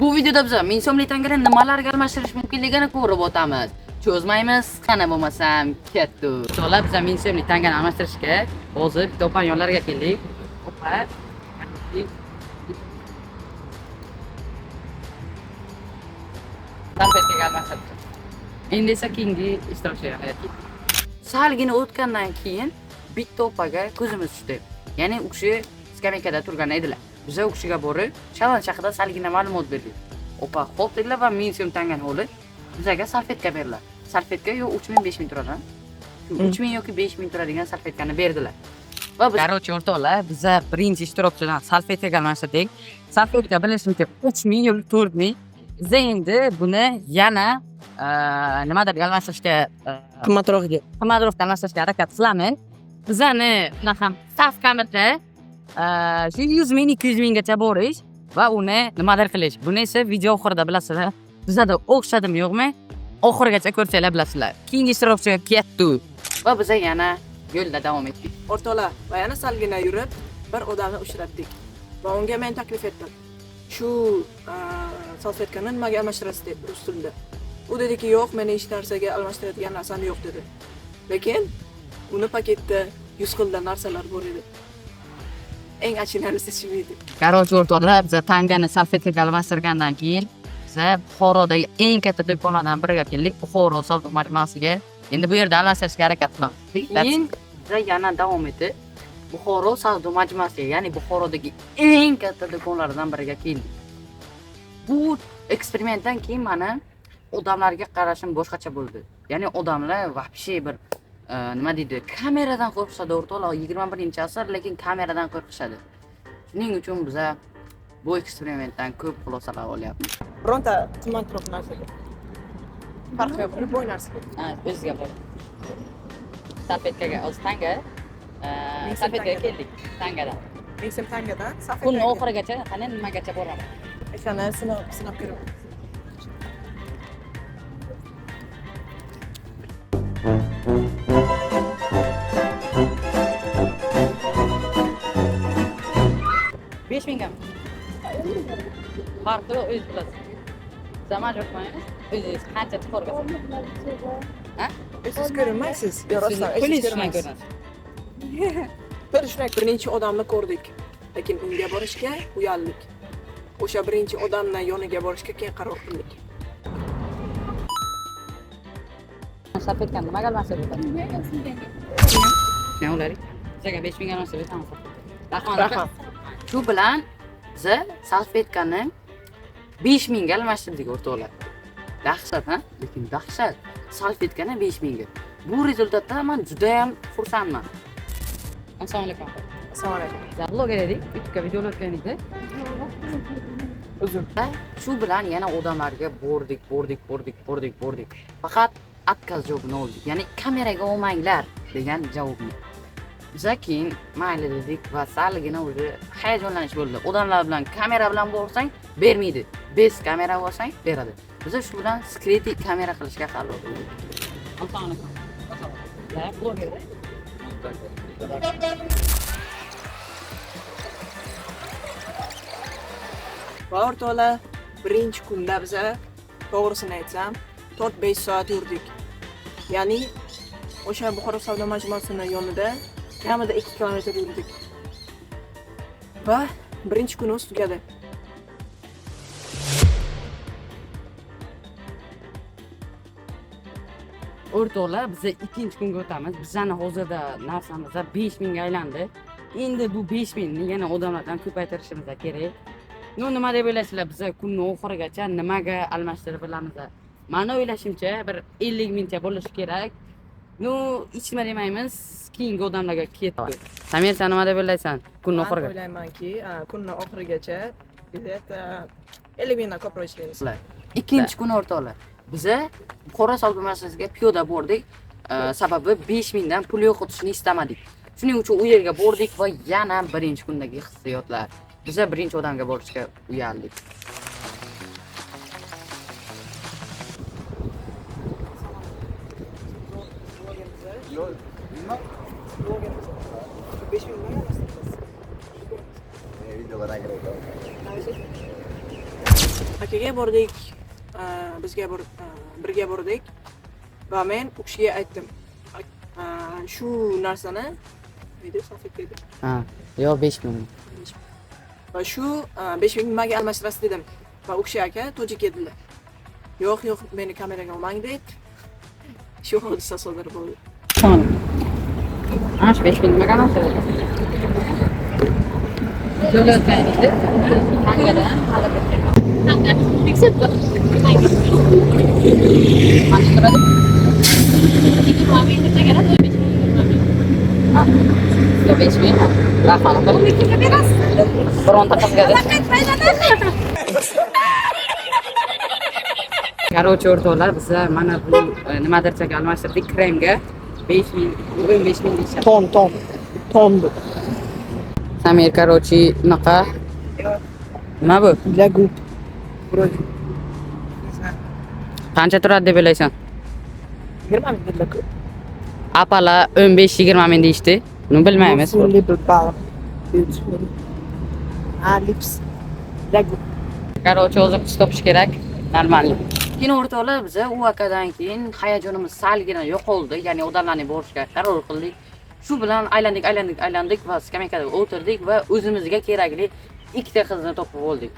Bu videoda biz 1000 so'mlik tangani nimalarga almashtirish mumkinligini ko'rib o'tamiz. Cho'zmaymiz, qani bo'lmasam ketdi. O'rtoqlar, biz 1000 so'mlik tangani almashtirishga hozir bitta opani yonlariga keldik. Opa. Salfetkaga almashtirdik. Endi esa keyingi ishtirokchiga ketdik. Salgina o'tgandan keyin bitta opaga ko'zimiz tushdi. Ya'ni u kishi skameykada turgan edilar. Biz u kishiga borib, challenge haqida salgina ma'lumot berdik. Opa xo'p dedilar va 1000 so'm tangani olib, bizga salfetka berdilar. Salfetka yo 3000 5000 turadi. Shu 3000 yoki 5000 turadigan salfetkani berdilar. Va biz Короче, o'rtoqlar, biza birinchi ishtirokchidan salfetkaga almashtirdik. Salfetka bilishimcha 3000 yoki 4000. Biz endi buni yana nimadir almashtirishga Qimmatrog'iga. Qimmatroqga almashtirishga harakat qilamiz. Bizani unaqa stavkamizda shu 100 ming 200 minggacha borish va uni nimadir qilish. Buni esa video oxirida bilasizlar. Bizada o'xshadimi yo'qmi? Oxirigacha ko'rsanglar bilasizlar. Keyingi ishtirokchiga ketdi. Va biz yana yo'lda davom etdik. O'rtoqlar, va yana salgina yurib bir odamni uchratdik. Va unga men taklif etdim. Shu salfetkani nimaga almashtirasiz deb rus tilida. U dediki, yo'q, meni hech narsaga almashtiradigan narsam yo'q dedi. Lekin uni paketda 100 xilda narsalar bor edi. Eng achinarlisi shu edi. Короче, o'rtoqlar, biz tangani salfetkaga almashtirgandan keyin biz Buxorodagi eng katta do'konlardan biriga keldik. Buxoro savdo majmuasiga. Endi bu yerda almashtirishga harakat qilamiz. Keyin biz yana davom etib Buxoro savdo majmuasiga, ya'ni Buxorodagi eng katta do'konlardan biriga keldik. Bu eksperimentdan keyin meni odamlarga qarashim boshqacha bo'ldi. Ya'ni odamlar вообще bir nima deydi, kameradan qo'rqishadi o'rtoqlar, 21-asr, lekin kameradan qo'rqishadi. Shuning uchun biza bu eksperimentdan ko'p xulosalar olyapmiz. Bironta qimmatroq narsaga. Farqi yo'q, любой narsaga. Ha, o'zizga bor. Salfetkaga hozir tanga, Ming so'm salfetkaga tangadan. keldik, tangadan. 1000 so'm tangadan Kunni salfetkaga. oxirigacha qani nimagacha boraman. O'shani sinab ko'raman. Besh mingami? Farqi yo'q, o'zingiz bilasiz. Zaman yo'qmaymiz. O'zingiz qancha chiqarasiz? Ha? Siz ko'rinmaysiz. Yo'q, rostdan, siz Pulingiz shundan ko'rinmaysiz. ko'rinadi. Bir shunday bir necha odamni ko'rdik. Lekin unga borishga uyaldik. O'sha birinchi odamdan yoniga borishga keyin qaror qildik. Salfetkani nimaga almashtirib o'tadi? Ne ular? Bizga 5000 ga almashtirib o'tamiz. Rahmat. Rahmat. Shu bilan biza salfetkani 5000 ga almashtirdik o'rtoqlar. Dahshat, ha? Lekin dahshat. Salfetkani 5000 ga. Bu rezultatdan men juda ham xursandman. Assalomu alaykum. Assalomu alaykum. Biz bloger edik, YouTube'ga video olayotgan edik. Uzr. Va shu bilan yana odamlarga bordik, bordik, bordik, bordik, bordik. Faqat отказ javobini oldik. Ya'ni kameraga olmanglar degan javobni. Biza keyin mayli dedik va salgina уже hayajonlanish bo'ldi. Odamlar bilan kamera bilan borsang bermaydi. Bez kamera borsang beradi. Biza shu bilan skrytniy kamera qilishga qaror qildik. Assalomu alaykum. Ya, bloger. Va o'rtoqlar, birinchi kunda biza to'g'risini aytsam, 4-5 soat yurdik. Ya'ni o'sha Buxoro savdo majmuasini yonida kamida 2 kilometr yurdik. Va birinchi kunimiz tugadi. O'rtoqlar, biz ikkinchi kunga o'tamiz. Bizani hozirda narsamiz 5000 ga aylandi. Endi bu 5000 ni yana odamlardan ko'paytirishimiz kerak. Ну, nima deb o'ylaysizlar? Biz kunni oxirigacha nimaga almashtirib bilamiz? Mani o'ylashimcha bir 50 mingcha bo'lishi kerak. Ну, hech nima demaymiz. Keyingi odamlarga ketdi. Samir, sen nima deb o'ylaysan? Kunni Men oxiriga. o'ylaymanki, kunni oxirigacha где-то 50 mingdan ko'proq ishlaymiz. Ikkinchi kun o'rtoqlar. Biza Buxoro savdo majmuasiga piyoda bordik. Sababi 5000 dan pul yo'qotishni istamadik. Shuning uchun u yerga bordik va yana birinchi kundagi hissiyotlar. Biza birinchi odamga borishga uyaldik. Shu 5000 nimaga almashtirasiz? Videolardan kerak. Akaga bordik, bizga birga bordik va men u kishiga aytdim. Shu narsani neydi, salfetka edi. Ha, yo'q, 5000. Va shu 5000 nimaga almashtirasiz dedim. Va u kishi aka tojik edilar. Yo'q, yo'q, meni kameraga olmang deb. Shu hodisa sodir bo'ldi. Ana shu 5000 nimaga almashtiradi? To'layotgan edi. Tangadan hali bir qancha turadi? 20 ming deb 15 ming, 20 ming. Yo, 5000. Rahmat. Kimga berasiz? Bironta qizga deb. Короче, o'rtoqlar, biza mana bu nimadirchaga almashtirdik kremga 5000, 15 ming deyishyapti. Ton, ton. Ton bu. Samir, короче, unaqa nima bu? Для губ. Вроде. Qancha turadi deb o'ylaysan? 20 ming dedilar. Apalar 15-20 ming deyishdi. Buni bilmaymiz. Lip balm. Beautiful. Ah, lips. Для губ. Короче, o'zi qiz topish kerak. Нормально. Keyin o'rtoqlar, biza u akadan keyin hayajonimiz salgina yo'qoldi. Ya'ni odamlarni borishga qaror qildik. Shu bilan aylandik, aylandik, aylandik va skameykada o'tirdik va o'zimizga kerakli ikkita qizni topib oldik.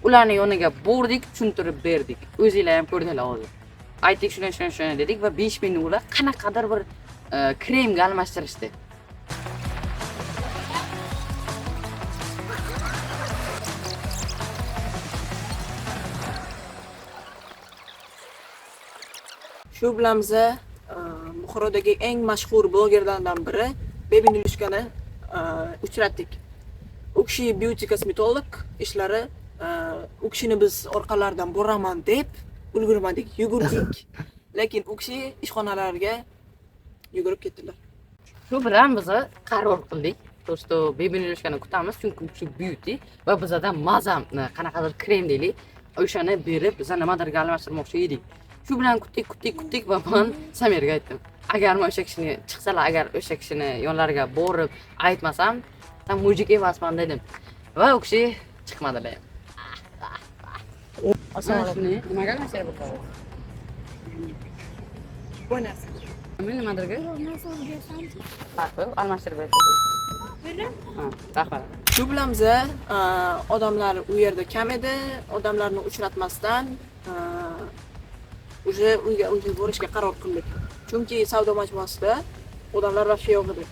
Ularning yoniga bordik, tushuntirib berdik. O'zinglar ham ko'rdinglar hozir. Aytdik shunday, shunday, shunday dedik va 5000 ni ular qanaqadir bir kremga almashtirishdi. Shu bilan biza Buxorodagi eng mashhur blogerlardan biri Baby Nilushkani uchratdik. U kishi beauty kosmetolog ishlari, u kishini biz orqalaridan boraman deb ulgurmadik, yugurdik. Lekin u kishi ishxonalariga yugurib ketdilar. Shu bilan biz qaror qildik. То, что Baby Nilushkani kutamiz, chunki u kishi beauty va bizada mazam qanaqadir krem deylik, o'shani berib biza nimadirga almashtirmoqchi edik. Shu bilan kutdik, kutdik, kutdik va men Samirga aytdim. Agar men o'sha kishini chiqsalar, agar o'sha kishini yonlariga borib aytmasam, men мужик emasman dedim. Va u kishi chiqmadilar ham. Assalomu alaykum. Shuni nimaga almashtirib bo'ladi? Bu narsa. Men nimadirga? Narsa Farqi almashtirib beradi. Ha, rahmat. Shu bilan biza odamlar u yerda kam edi, odamlarni uchratmasdan уже uyga borishga qaror qildik. Chunki savdo majmuasida odamlar вообще yo'q edi.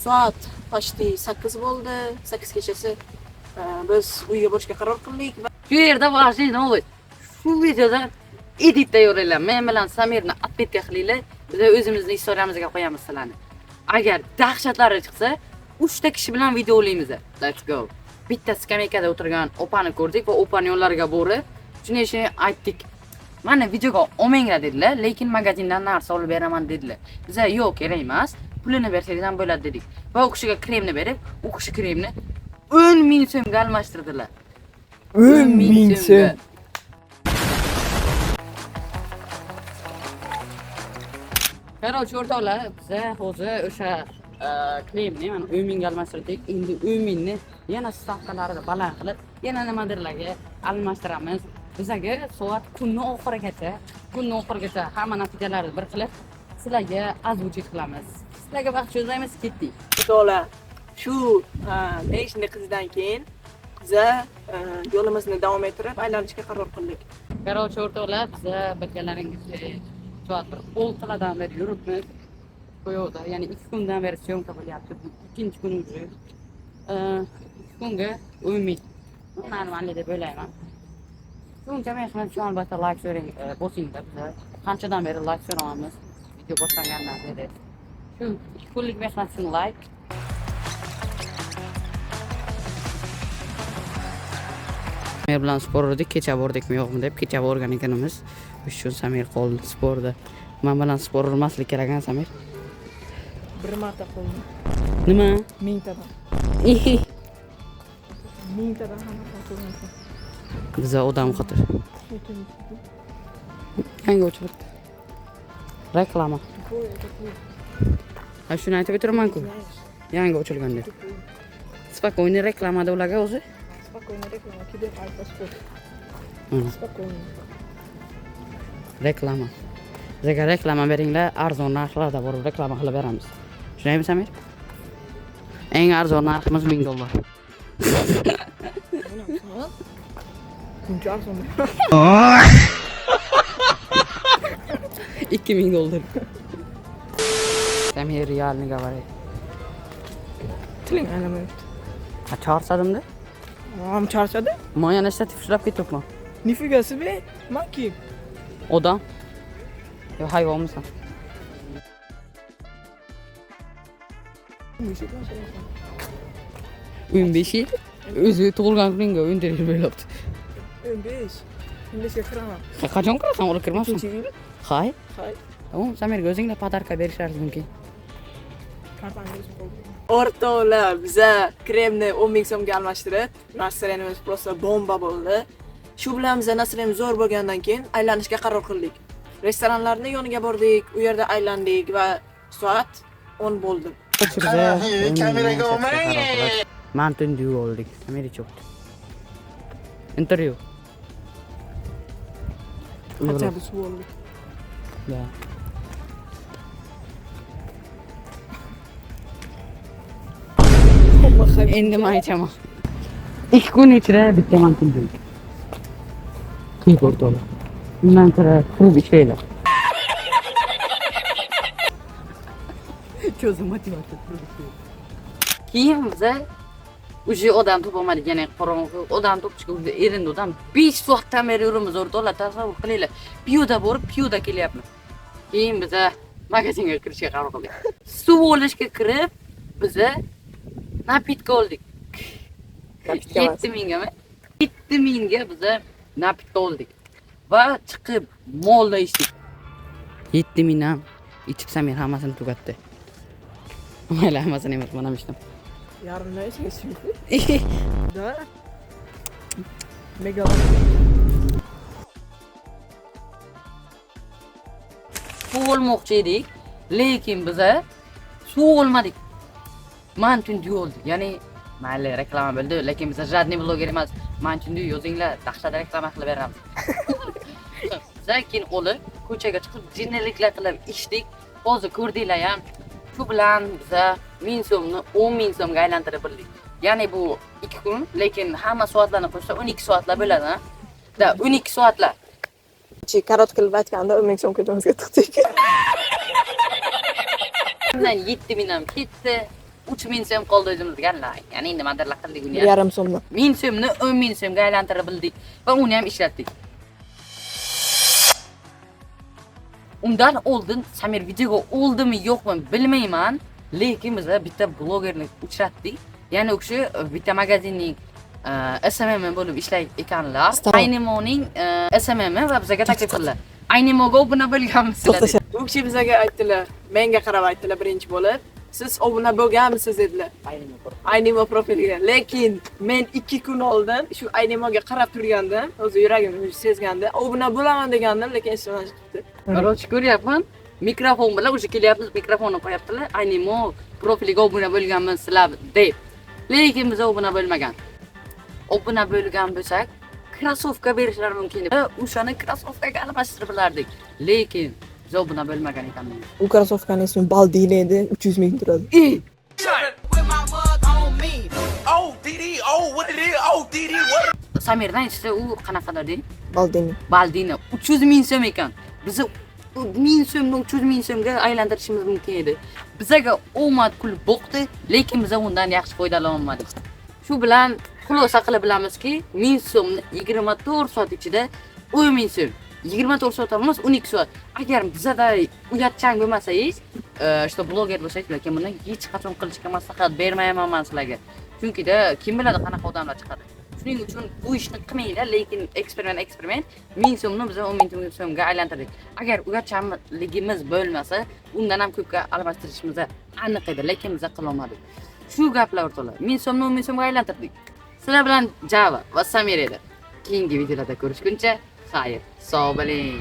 Soat почти 8 bo'ldi, 8 kechasi biz uyga borishga qaror qildik va Shu yerda важный новость. Shu videoda edit tayyorlanglar. Men bilan Samirni отметка qilinglar. Biz o'zimizni istoriyamizga qo'yamiz sizlarni. Agar dahshatlari chiqsa, 3 ta kishi bilan video olaymiz. Let's go. Bitta skameykada o'tirgan opani ko'rdik va opani yonlariga borib, shunday shunday aytdik. Mana videoga olmanglar dedilar, lekin magazindan narsa olib beraman dedilar. Biza yo'q, kerak emas, pulini bersangiz ham bo'ladi dedik. Va u kishiga kremni berib, u kishi kremni 10 ming so'mga almashtirdilar. 10 ming so'm. Короче, o'rtoqlar, biza hozir o'sha kremni mana 10 mingga almashtirdik. Endi 10 mingni yana stavkalarini baland qilib, yana nimadirlarga almashtiramiz. Bizaga soat kunni oxirigacha hamma natijalarni bir qilib sizlarga озвучить qilamiz. Sizlarga vaqt cho'zmaymiz, ketdik. O'rtoqlar, shu nechta qizdan keyin biza yo'limizni davom ettirib aylanishga qaror qildik. Короче, o'rtoqlar, biza bilganlaringizdek soat bir 6lardan beri yuribmiz. Bu yoqda, ya'ni 2 kundan beri съёмка bo'lyapti. Bu ikkinchi kun уже. 2 kunga 10 ming. Нормально deb o'ylayman. Shuncha mehnat uchun albatta like so'rang, bosinglar biza. Qanchadan beri like so'rayapmiz. Video boshlangandan beri. Shu 2 kunlik mehnat uchun like. Samir bilan спор urdik, kecha bordikmi yo'qmi deb, kecha borgan ekanimiz. O'sha uchun Samir qoldi спор da. Men bilan спор urmaslik kerak, a Samir? Bir marta qoldim. Nima? Mingtadan. Mingtadan hamma qoldim. Biza odam qidir. Yangi ochilibdi. Reklama. Ha, shuni aytib o'tiraman-ku. Yangi ochilgan deb. Спокойный reklamada ularga o'zi. Спокойно reklama, Kiber Alfa Sport. Mana. Спокойно. Reklama. Bizga reklama beringlar, arzon narxlarda borib reklama qilib beramiz. Shundaymi, Samir? Eng arzon narximiz $1000. Buncha arzon. $2000. Samir реально говорит. Tiling aylanmayapti. Ha, charchadimda. Am charchadi? Man yana shtativ ushlab ketyapman. Нифига себе. Man kim? Odam. Yo, hayvonmisan? O'n besh yil. O'zi tug'ilgan kuningga 14 yil bo'lyapti. 15. 15 ga kiraman. Qachon kirasan? Ular kirmasmi? Ikkinchi yil. Hay. Hay. Tamam, Samirga o'zinglar подарка berishlaringiz mumkin. Kartani o'zim qo'ydim. O'rtoqlar, biza kremni 10 ming so'mga almashtirib, настроение miz просто bomba bo'ldi. Shu bilan biza настроение miz zo'r bo'lgandan keyin aylanishga qaror qildik. Restoranlarni yoniga bordik, u yerda aylandik va soat 10 bo'ldi. Kameraga olmang. Mountain Dew oldik. Samir ichyapti. Intervyu. Qancha suv oldik. Да. Endi man ichaman. 2 kun ichida bitta Mountain Dew. Qiyin o'rtoqlar. Undan ko'ra klub ichinglar. Что за мотивация? Keyin biza уже odam topolmadik, yana qorong'i odam topishga уже erindi odam. 5 soatdan beri yuribmiz o'rtoqlar, tasavvur qilinglar. Piyoda borib, piyoda kelyapmiz. Keyin biza magazinga kirishga qaror qildik. Suv olishga kirib, biza напитка oldik. Напитка emas. 7 mingami? 7 mingga biza напитка oldik. Va chiqib molda ichdik. 7 ming ham ichib Samir hammasini tugatdi. Mayli, hammasini emas, men ham ichdim. Yarimdan ichgan. Да. Mega. Suv olmoqchi edik, lekin biza suv olmadik. Mountain Dew oldik. Ya'ni mayli, reklama bo'ldi, lekin biza жадный bloger emas. Mountain Dew yozinglar, dahshat reklama qilib beramiz. Biza keyin olib ko'chaga chiqib jinniliklar qilib ichdik. Hozir ko'rdinglar ham. Shu bilan biza 1000 so'mni 10 ming so'mga aylantirib bildik. Ya'ni bu 2 kun, lekin hamma soatlarni qo'shsa 12 soatlar bo'ladi, ha? Da, 12 soatlar. Chi karot qilib aytganda 10 ming so'm ko'timizga tiqdik. Undan 7 ming ham ketdi. 3 ming so'm qoldi o'zimizga. Ya'ni nimadirlar qildik uni ham. Yarim so'mni. 1000 so'mni 10 ming so'mga aylantirib bildik va uni ham ishlatdik. Undan oldin Samir videoga oldimi yo'qmi bilmayman, lekin biz bitta blogerni uchratdik. Ya'ni u kishi bitta magazinning SMM bo'lib ishlar ekanlar. Aynimoning SMM va bizga taklif qildilar. Aynimoga obuna bo'lganmisizlar deb. U kishi bizga aytdilar, menga qarab aytdilar birinchi bo'lib, siz obuna bo'lganmisiz dedilar. Aynimo profiliga. Lekin men 2 kun oldin shu Aynimoga qarab turgandim, o'zi yuragim sezgandi. Obuna bo'laman degandim, lekin esimdan chiqibdi. Короче, ko'ryapman. Mikrofon bilan o'sha kelyapmiz, mikrofonni qo'yaptilar. Aynimo profiliga obuna bo'lganmisizlar deb. Lekin biz obuna bo'lmagan. Obuna bo'lgan bo'lsak, krossovka berishlari mumkin edi. O'shani krossovkaga almashtirib bilardik. Lekin biz obuna bo'lmagan ekanmiz. U krossovkaning ismi Baldini edi, 300 ming turadi. Ey! Samirdan aytishsa, u qanaqadir deng? Baldini. Baldini 300 ming so'm ekan. Biz 1000 so'mni 300 ming so'mga aylantirishimiz mumkin edi. Bizaga omad kulib boqdi, lekin biz undan yaxshi foydalana olmadik. Shu bilan xulosa qilib bilamizki, 1000 so'mni 24 soat ichida 10 ming so'm. 24 soat emas, 12 soat. Agar bizada uyatchang bo'lmasangiz, что bloger bo'lsangiz, lekin buni hech qachon qilishga maslahat bermayman men sizlarga. Chunki-da kim biladi qanaqa odamlar chiqadi. Shuning uchun bu ishni qilmanglar, lekin eksperiment 1000 so'mni biz 10 ming so'mga aylantirdik. Agar uyatchanligimiz bo'lmasa, undan ham ko'pga almashtirishimiz aniq edi, lekin biz qila olmadik. Shu gaplar o'rtoqlar. 1000 so'mni 10 ming so'mga aylantirdik. Sizlar bilan Java va Samir edi. Keyingi videolarda ko'rishguncha xayr, sog' bo'ling.